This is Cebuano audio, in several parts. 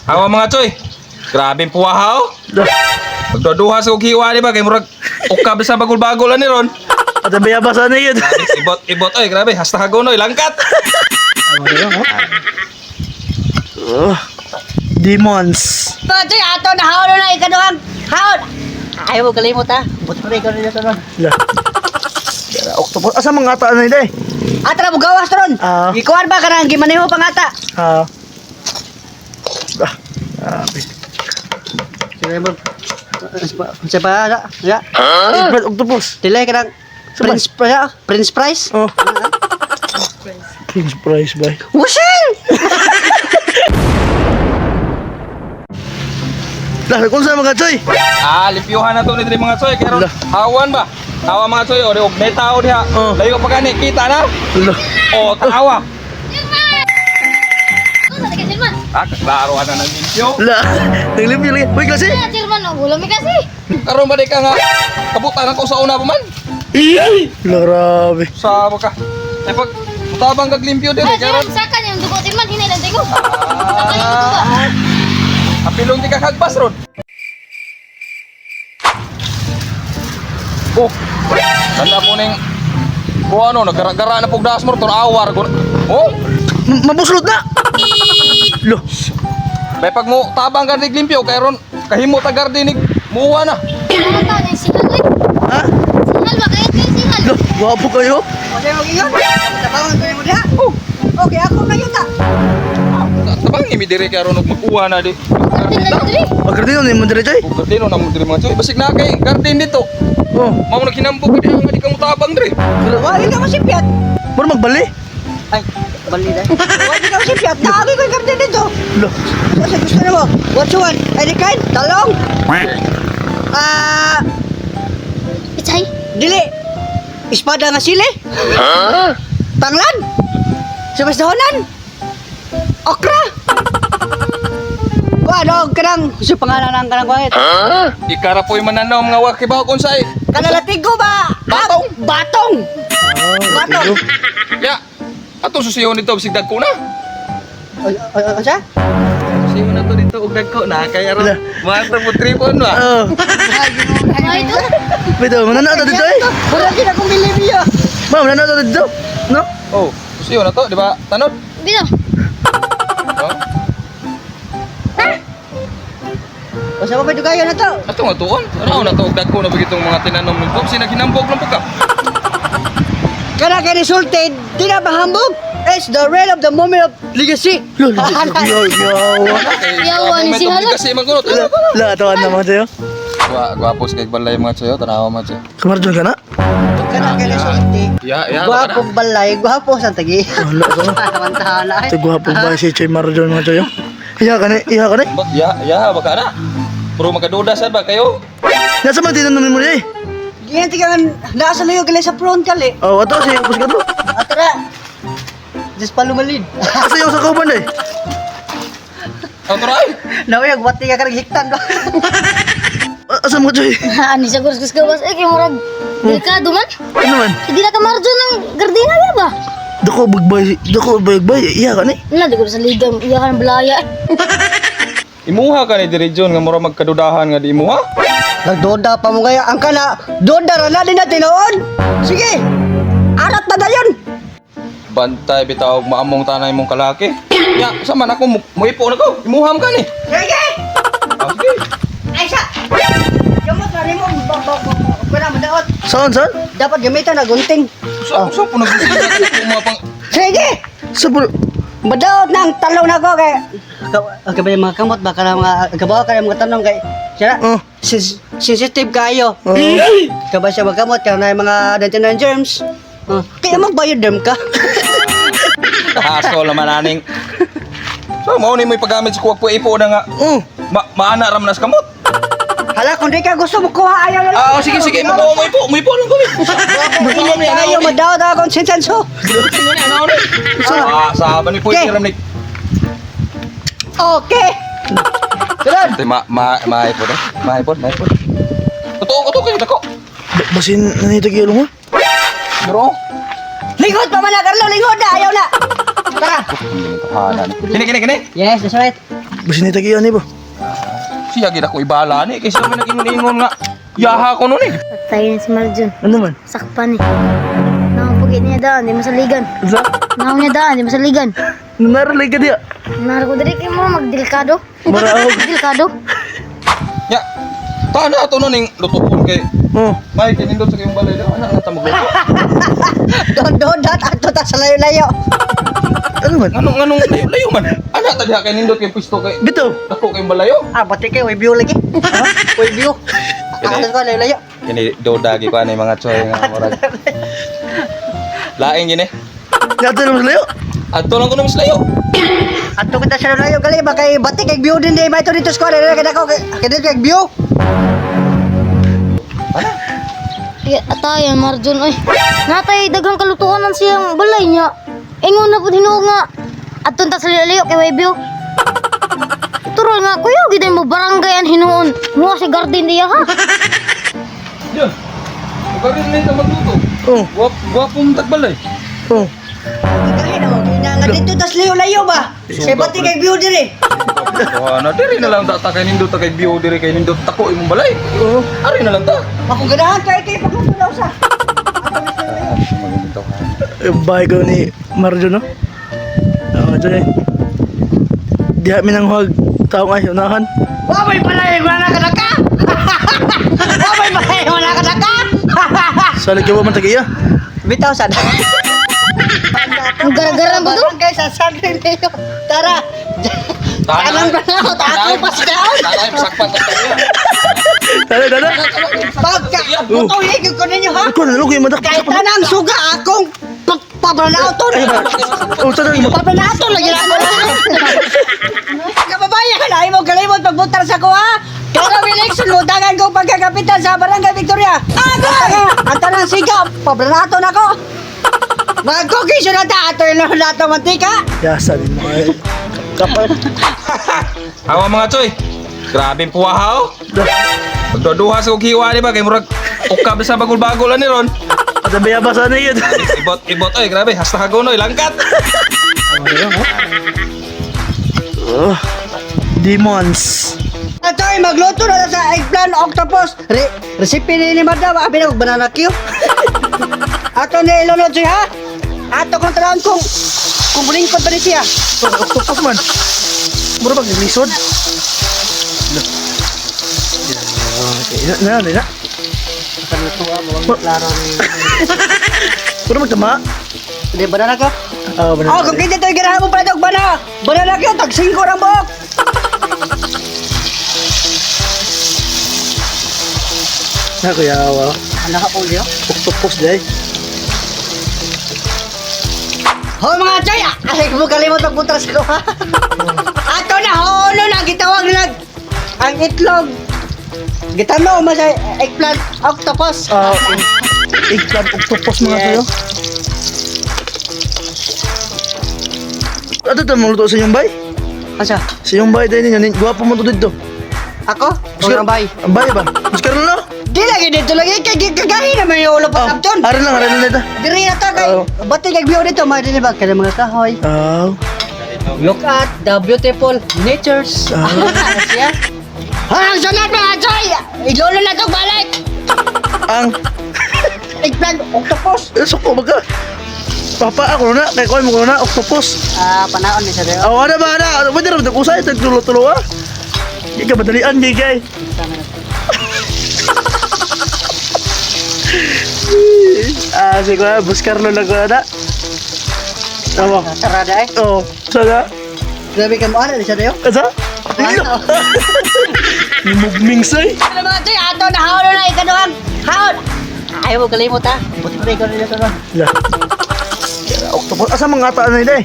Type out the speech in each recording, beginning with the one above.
Awa mga choy. Grabe ang puwahaw. Pagduduha sa kong hiwa di ba kay murag ukab sa bagol-bagol ani ron. At ang bayabasa na yun. Grabe, ibot ibot oy, grabe hasta hagonoy langkat. Oh, demons. Mga choy, ato na haon na ikaduhang haon. Ayaw mo kalimot ha. Buto na ikaw nila sa ron. La. Octopus. Asa mga ata na ito eh? Ata na bugawas ron. Ah. Ikuan ba ka nang gimaneho pang ata? Ah. Ah. Grabe. Sige mo. Sa pa ya. Ya. Huh? Octopus. Dili ka nang Prince ya, Prince Price. Oh. Prince Price bay. Wushing! Lah, kung saan mga choy? Ah, limpyuhan na to ni diri mga choy kay ron Lah. hawan ba? Hawa mga choy, ori og may tao diha. Oh. Layo pa gani kita na. Lah. Oh, tanawa. Ano sa Chairman? Ah, klaro ana ng limpyo. Lah, naglimpyo lagi. Uy, klase. Ah, Chairman, oh, gulami kasi. Karon ba di ka nga kabutan ako sa una pa man? Lah, grabe. Sa ka. Eh pag mutabang kag limpyo diri Ah, kay ron. Chairman, saka yung dugo, Chairman, hinay lang dugo. Saka yung dugo. Ah. Apilong di ka kagpas ron. Oh. Tanda po ning kuha no, nagara-gara na pug dasmor tor awar. Oh, Mabuslot na. Lah, may pag mo tabang ka nig limpyo kay ron kahimo ta garden nig muwa na. Ano ta, yung sinal, oy. ha? Sinal ba? Kaya kayo sinal. Lah, gwapo kayo. Kasi mo giyon. Tabangon ko mo diha. Oh, Okay, ako na yun ta. tabang imi diri kay ron og makuha na di. Garden na diri. Pagkardino ni mo dire choy. Og garden na mo diri mga choy. Basig na kay garden dito. Oh, Mao na kinambog ka diha nga di ka mutabang diri. Wali ka mo si Piat. mura magbali. Ay, bali na. Wali ka mo si Piat. Naagi ko yung garden dito. Lah, Sa gusto na mo. What you want? Any kind? Talong? Ah, Pichay. dili. Espada nga sili? Tanglan? Sa dahonan? Okra? Kuan og kanang sa pangalan ng kanang kuan. Ikara po'y mananaw mga wakibaw kung sa'y. Kanalatigo ba? Batong. Batong. Batong. Ya, ato susiyon dito bisig dagko na. O, o, sa? Susiyon na to dito og dagko na kay aron Ala. mato mo tripon ba. Oh, Ay, ito. bitaw mananaw ta dito eh. Wala gid akong bilibyo. Ma, mananaw ta dito. No? Oh, susiyon na to, di ba? Tanod. Bino. Oh, O sa pa dugayon na to? ato nga tuon. Ano na to og dagko na bagitong mga tinanom nito. Sinaginambog lang po ka. Kana kay resulted, di na mahambog. It's the real of the moment of legacy. Lah, lah, yo, yo. Yawa ni si Hala. Kasi man kuno. Lah, atuan na mga tayo. Gwa gwapo sa kay balay mga tsayo, tanawa mga tsayo. Kamarjon ka na? Kana kay resulted. Ya, ya. Gwapo balay, gwapo sa tagi. Wala ka na. Taman-tahan ay. Ito gwapo ba si Choy Marjon mga tayo? Iya ka ni, iya ka ni. Ya, ya baka na. Pero magkaduda sad ba kayo? Nasa man tinanom mo eh. Giyan tigangan nasa layo gali sa front kali. Oh, ato si Kus ka to. Atara. Just palumalid. Asa yung sa kauban eh? Ang turay. Naway agwati ka karang hiktan ba. Asa mga Choy? Ani sa gurus gawas eh kay murag delikado man. Ano man? Hindi na ka marjo ng gardena ba ba? Dako bagbay, dako bagbay, iya ka ni. Wala, di ko sa ligam. Iya ka ng balaya. Imuha ka ni diri John nga mura magkadudahan nga di imuha. Nagdoda pa mo kaya ang kana, doda ra na din na tinuod. Sige. Arat na dayon. Bantay bitaw og maamong tanay mong kalaki. Ya, sa man ako muipo na ko. Imuha man ka ni. Sige. Ah, sige. Ay sa. Gamot na nimo ba ba ba. Kuna madaot. Saan saan? Dapat gamitan na gunting. Sa sa po nagbusin mga pang Sige. Sa puro Madaot na ang talong na ko kay Kabay mga kamot ba kana mga kabaw ka mga tanong kay siya Oh. Sensitive kayo. Oh. Kabay siya magkamot ka na yung mga 99 germs. Oh. Kaya magbayoderm ka. Haso naman aning. So mao ni mo ipagamit sa kuwag po ipo na nga. Oh, Ma maana ram nas kamot. Hala, kung di ka gusto mo kuha, ayaw na lang. Ah, oh, sige sige, mo mo ipo, mo ipo lang ko. Init kayo, madaot akong sensenso. Ah, sa ni po Okay. ram ni. Okay. Sunod. Te ma ma ma ipo de. Ma ipo, ma ipo. Totoo ko to kayo dako. Basin nanito kilo mo. Pero Lingkod pa man na, Carlo, lingkod na, ayaw na. Tara. Kini kini kini. Yes, that's right. Basin ni tagiyan ni ba? Siya gid ako ibala ni kay siya man nag-ingon-ingon nga. Yaha ko nun eh. Patay na si Marjon. Ano man? Sakpan eh. Nakapagit niya daan, di masaligan. Sa? Naong niya daan, di masaligan. Naralay ka diya. Naro ko diri kay mo magdelikado. Maraog. Delikado. Ya. Tana ato nun ning lutupon kay Oh. may kinindot sa kayong balay daw anak na ta magluto. Don dat ato ta sa layo-layo. Ano man? Nganong nganong layo-layo man. Anak ta diha kay nindot kay pwesto kay Bitaw. dako kayong balayo. Ah, bati kay way view lagi. Ha? Way view. Ah, ko layo-layo. Kini doda gi ko ani mga choy nga murag. Laing gini. Nga lang sa layo. Adto lang ko na mas layo. Ato kita sa layo gali ba kay bati kay view din di ba ito dito sa kuan kay dako kay dito kay view. Iya, atayan Marjon oy. Natay daghang kalutuan ang siyang balay niya. Ingon na pud hinuog nga. Aton ta sa layo kay Webio. Tural nga kuya gid mo barangay ang hinuon. Mo si garden diya ha. Yun. Ugarin na ta magluto. Oh. Guwap gwapong tagbalay. Oh. Kagahin mo kay nga dito tas layo-layo ba. Kay bati kay view diri. Oh, na diri na lang ta ta kay nindot ta kay view diri kay nindot tako imong balay. Oh. Ari na lang ta. Ako ganahan kay kay pagluto daw sa. Yung bahay ko ni Marjo, no? Oo, dyan eh. Diha mi nang huwag taong ay unahan. Wa may balay wala ka naka. Wa may balay wala ka naka. Sa lagi man tagiya. Bitaw sad. Ang gara-gara mo to? Barangay sa San Remeo. Tara. Tanang pa na ako, tako pa sa daon. Tanay pasakpan ta tayo. Tara, tara. Pagka, buto higit ko ninyo ha. Ako na lugi madak. Kay tanang suga akong pagpabranaton. Ay ba? Oh, tara mo. Pabranaton lagi na ako. Kababayan, ay mo kalimot pagbutar sa ko ha. Karong election, lutangan ko pagkakapitan sa Barangay Victoria. Agoy! Ang tanang siga, pabranaton ako. Magkukisyo na ta, ato yung lato mantika. Yasa din mo ay. Kapal. Awa mga choy. Grabe puwahaw. Pagduduha sa kog hiwa di ba kay murag ukab sa bagol-bagol ani ron. At bayabas ana yun. Ibot ibot oy grabe hasta hagonoy langkat. Oh. Demons. Atoy, magluto na sa eggplant octopus. Recipe ni Madam, abi na og banana cue. Ato ni ilunod siya ha. Ato kong talaan kung bulingkod ba ni siya. Octopus man. Mura bang lisod? Okay, na na na. Klaro ni. Mura magtama. Hindi, banana cue? Ah, banana. Oh, kung kita to'y ganahan mo pala ito, banana. Banana cue, tag 5 ng buhok. Na kuya wa. Ano ka po niyo? Octopus day. Ho mga choy, ay mo kalimot magpunta sa kuha. Ato na, ho na, gitawag na ang itlog. Gitano mo sa eggplant octopus. Ah, eggplant octopus mga Yes. kayo. Ato ta mong luto sa inyong bay? Asa? Sa inyong bay tayo ninyo, gwapo mo to dito. Ako? O ang bay? Ang bay ba? Mas karon no? Di lagi dito lagi kay kagahi naman yung ulo pa sabton. Aral lang dito. Diri na ta kay Oo. bati kay view dito mga dili ba kay mga kahoy. Oh. Look at the beautiful natures. Ah. Siya. Ha, ang sunod mga choy! Ilolo na tong balik! Ang Eggplant octopus. eh, suko baga. Papa ako na, kay kuan mo ko na octopus. Ah, panaon ni sa dayo. Aw ana ba ana? Ano ba dira usay tagtulo-tulo ah. Di ka madalian gay gay. Ah, sige, Bus Carlo lang ko na. Tama. Tara dai. Oh, sana. Grabe ka mo ana ni sa dayo. Asa? Mugming say. Ano mga choy, ato na haon na ikaduhang haon. Ayaw mo kalimot ha. Buti pa ikaw nila ron. La. Octopus. Asa mga ata na ina eh?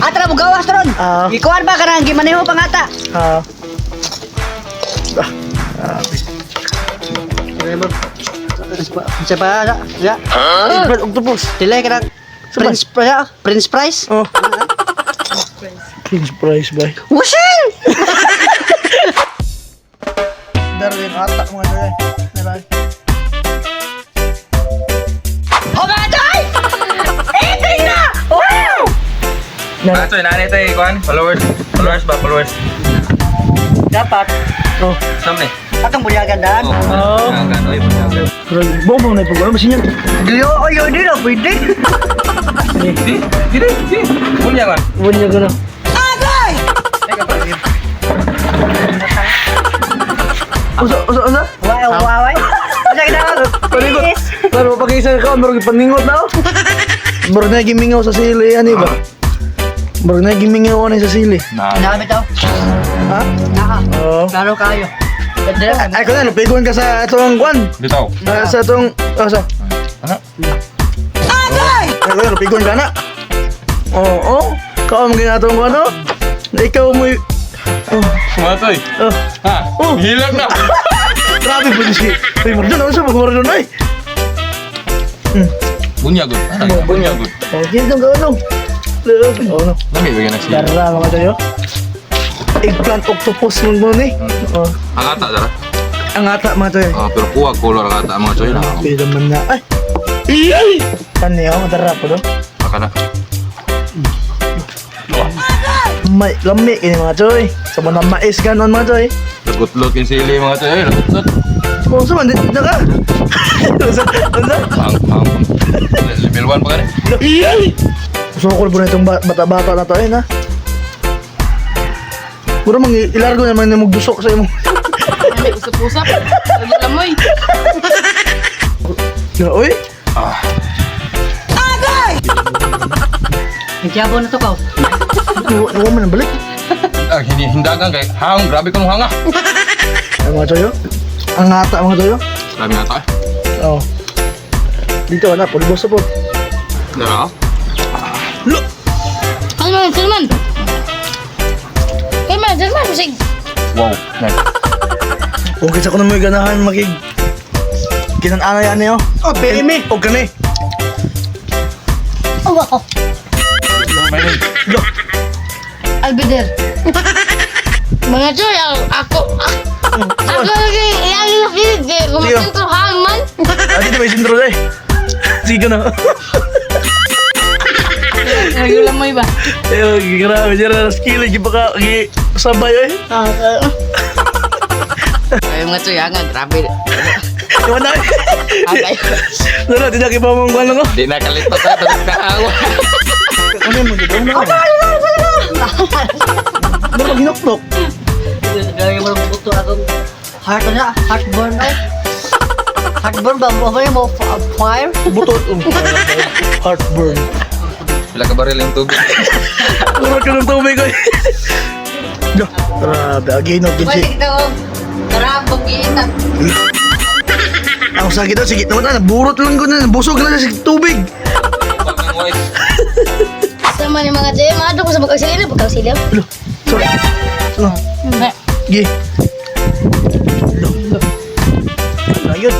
Atra mo gawas ron. Ah. Gikuan ba kanang gimaneho pang ata? Ah. Ah. Grabe. Sa pa, ya. Eggplant octopus. Dili ka nang Prince Price, Prince Price. Oh. Prince Price bay. Washing! Daro yung ata mga dala. Diba? Homatay! Eating na! Wow! Mga choy, nanay tayo kuan, followers. Followers ba, followers. Dapat Oh. Sam ni. atong bunyagan daan. Oo. Bunyagan, oy, bunyagan. Grabe, bobo na ipag-ano ba siya? Diyo, ayo di na pwede. Di, di, di, di. Bunyagan. Bunyagan na. Agay! Usa, usa, usa? Wow, wow, ay. Usa kita. Paningot. Please. Pero pag-isa ka, meron paningot na oh. Meron na gimingaw sa sili, ano ba? Meron na gimingaw ano sa sili. Na. Nami to. Ha? Naa. Oo. Klaro kayo. Ay, ko na, napigon ka sa itong kwan. Bitaw. Ah, sa itong, ah, sa. Ano? Agay! Ay, ko na, napigon ka na. Oo, oh, Ikaw ang ginatong kwan, oh. Ikaw mo Oh, Mga choy. oh. Ha? Oh. Hilak na. Grabe po si. Ay, Marjon, ano sa pag-Marjon, ay? Bunyagon. Ano? Bunyagon. Oh, ginatong ka, ano? Oh, no. Lami ba na siya? Tara, mga tayo. Eggplant octopus mo mo ni. Oh, Ang ata dara. ang ata mga tayo. Ah, pero kuha color ang ata mga choy na. Pwede man na. Ay! Tani ako, tara po do. Aka na. May lami kini mga choy. Sa mga mais ganon mga choy. Lagutlot yung sili mga choy. Lagutlot. Oh, sa man dito ka. Unsa? Unsa? Pang pang. Level 1 pa ka ni. Sukol po na itong bata-bata na to eh na. Mura mang ilargo naman ni mugdusok sa imo. Usap-usap. Lagi lamoy. Ya, oy. Ah. Agay! Nagkiyabo na to ka. Nuwa man ang balik. Ah, hindi hindagan kay hang grabe kong hanga. Ay, mga choy. oh. Ang ata mga choy. oh. Grabe na ta. Oh. Dito na, pulbos na po. Dara. Lo! Kalman, kalman. Kalman, kalman, sig. Wow. Nice. Okay sa kuno mo ganahan makig kinanana yan niyo. Oh, PME. Og kani. Oh, ako. Lo. Albeder. Mga choy, ako. Ako lagi, lagi na kilid kay kumasentro hangman. Ah, dito may sintro eh. Sige na. Lagi lamoy ba? Eh, grabe siya na skill gi baka gi sabay eh. Ay mga choy, nga grabe. Iwan na. Agay. Wala, di na kiba mong kuwan lang ko. Di na kalito ta tapos kahawa. Ano yung mga na? Ano pag hinuknok? Lagi mo buto akong heart na, heartburn ay. Heartburn ba mo ba mo fire? Buto. Oh, heartburn. Pila ka baril yung tubig. Mura ka ng tubig ko. Yo, grabe. Again, no, Pwede kinsi. kita ko. Karabog giitan. Ang sakit daw, sige naman na, burot lang ko na, busog lang sa tubig. Pag ng wife. Sama ni mga choy, maadto ko sa pagkausilyo, pagkausilyo. Lo, sorry. Ano? Gi. Lo. Ayun.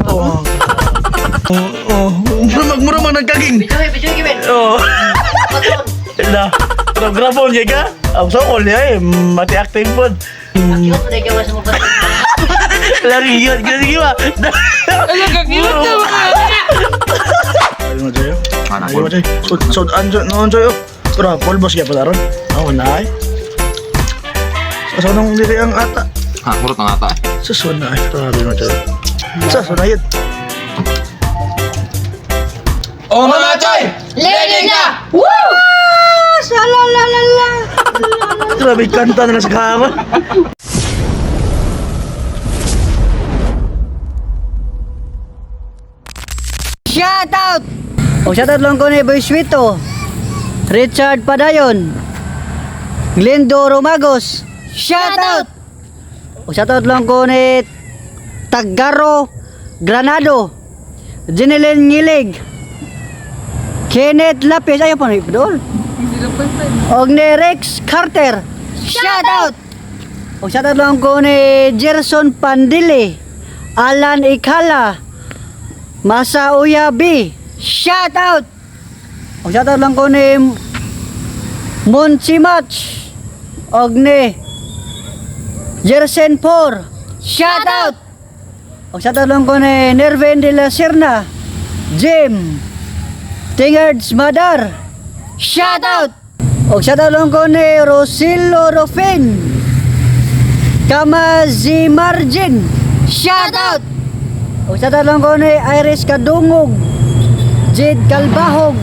Oh. Oh, oh. Mura mag mura mag nagkaging. Bijoy, bijoy giben. Oh. Patron. Na. Pero grabon niya ka. Ang sokol niya eh, mati active pod. Akiyot mo na gawa sa mga Lagi yun, gani ba? Ano ka cute na Ayun na tayo. Anak Ayun na tayo. So, so, noon tayo. Pero, pulbos kaya pala ron. Oh, na ay. So, nung dili ang ata. Ha, murot ang ata. eh. Susun na ay. Grabe na tayo. Susun na yun. Oh mga choy! Learning na! La la la la. Grabe, kanta na lang sa kama. Shout out! O shout out lang ko ni Boy Swito, Richard Padayon, Glendo Romagos. Shout out! O shout out lang ko ni Tagaro Granado, Jeneline Ngilig, Kenneth Lapis, ayaw pa na ipidol. Og ni Rex Carter. Shout out! O shout out lang ko ni Gerson Pandili, Alan Ikala, Masa Uya B. Shout out! O shout out lang ko ni Monchi Match og ni Jersen 4. Shout out! O shout out lang ko ni Nervin de la Serna, Jim Tingards Madar. Shout out! O shout out lang ko ni Rosillo Rofin, Kama si Margin. Shout out! O shout out lang ko ni Iris Kadungog, Jade Kalbahog,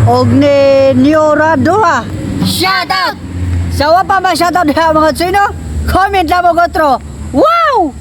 og ni Neora Doha. Shout out! Sa wa pa ma shout out ha mga tsoy, no? Comment lang mo gotro. Wow!